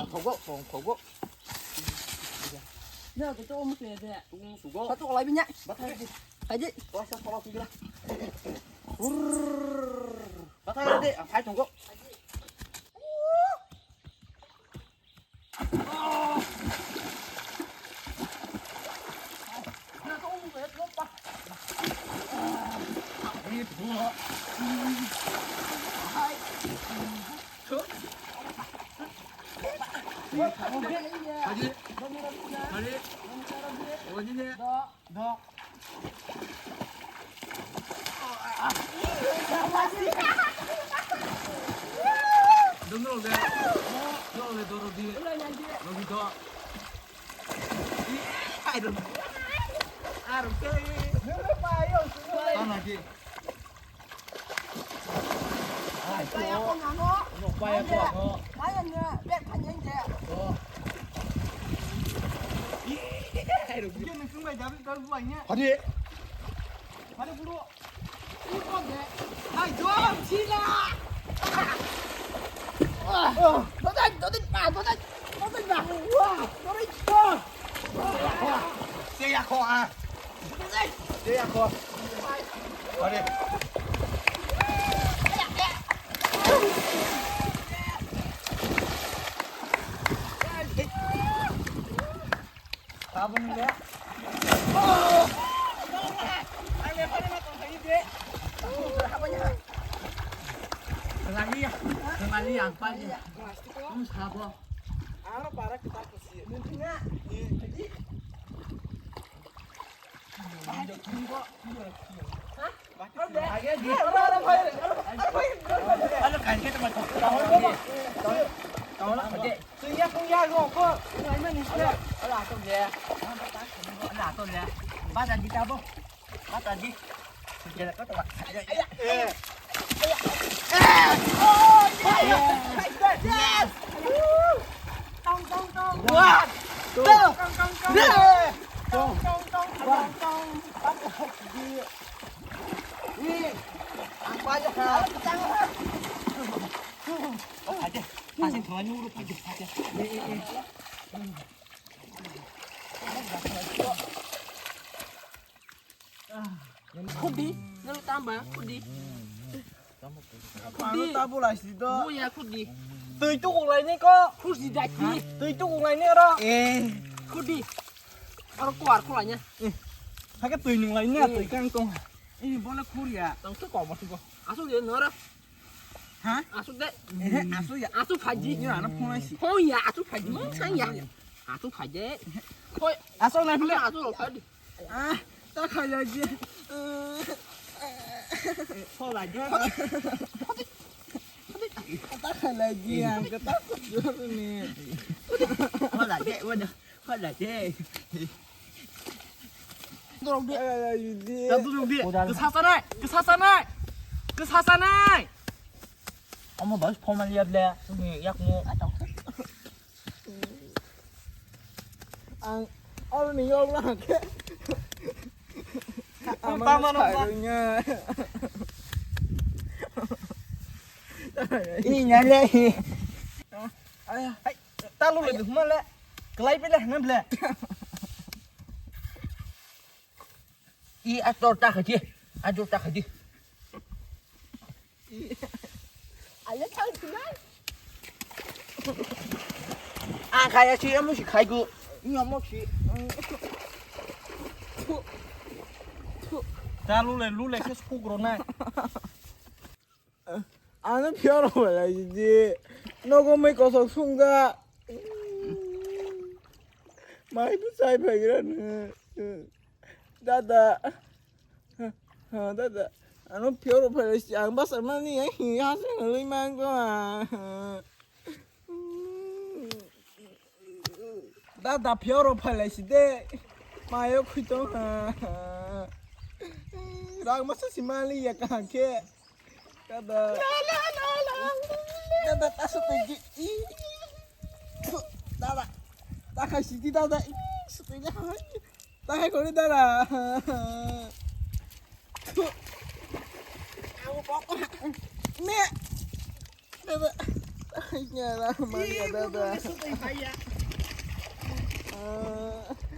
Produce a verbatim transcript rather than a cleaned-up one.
Thogo, thong thogo. Ya, to to mu se de. Tu sugo. Satu kalau ini. Batai di. Aji. Wah, saya kalau kira. Batai di, ang khai thogo. Dong dong de. Dong de doro di. Logi do. Ai dong. Aro ke. Tana ke. Ai to. No paya ko no. To. Ai dong. Hadi. Hadi bro. Hai, jom, sila. Dodan, dodan, pa, dodan, dodan, pa. Wah, dodan, pa. Saya kau ah. Saya kau. Mari. Tabung le. Kenali ya, kenali yang paling. Kamu siapa? Aro para kita kusi. Mungkin ya. Hah? Yes! Tong, tong, tong. Wah! Tong, tong, tong. Tong, tong, tong. Wah! Tong, tong. Ih, ang pajak ha. Aje, aje thawani uru pajak, pajak. Khudi, nang tamba khudi. Khudi. Tabulai si do. Buya khudi. Tui tu kulai ni ko. Khudi daki. Tui tu kulai ni ro. Eh. Khudi. Aro kuar kulai nya. Eh. Hake tui nung lai nya, tui kang tong. Ini boleh kuria. Tong tu kau masuk kau. Asuk dia nora. Ha? Asuk deh. Eh, asuk ya. Asuk haji. Ini anak phone si. Oh ya, asuk haji. Sang ya. Asuk haji. Koi. Asuk na bile. Asuk lo haji. Ah, tak haji. Kau lagi. Tak haji yang ketakut dulu nih. Kau lagi, waduh. Kau lagi. Dorok di. Dorok di. Kesasanai, kesasanai. Kesasanai. Omo bas formal ya ble. Sini yak mu. Ang, oro ni yok lang ke. Ang tama no ba. Ini nyale. Ay, ay. Talu le dukma le. Kelai pele hana ble. I ator ta khadi. Ator ta khadi. Ayo thang sinai. Ang kaya si amo si khaigu. Ni amo si. Talu le lu le kes kugro nai. Ano phiyok rok belai di. Nogo mui kosok sungja. Mai bwsai phaigra nw. Dada. Ha, dada. Ano phiyok rok belai si ang basa mani ang hi ha se ngalai mang ko. Dada phiyok rok belai si de. Mayo khuitong ha. Rang masa si mali ya kaham khe. Dada. Dada, ta sutui ji. Ih. Dada. Ta khai sidi dada. Ih, sutui ji hai. Ta khai kori dada. Aku pokok. Ne. Dada. Ta Khaikya ra manya dada. Ah.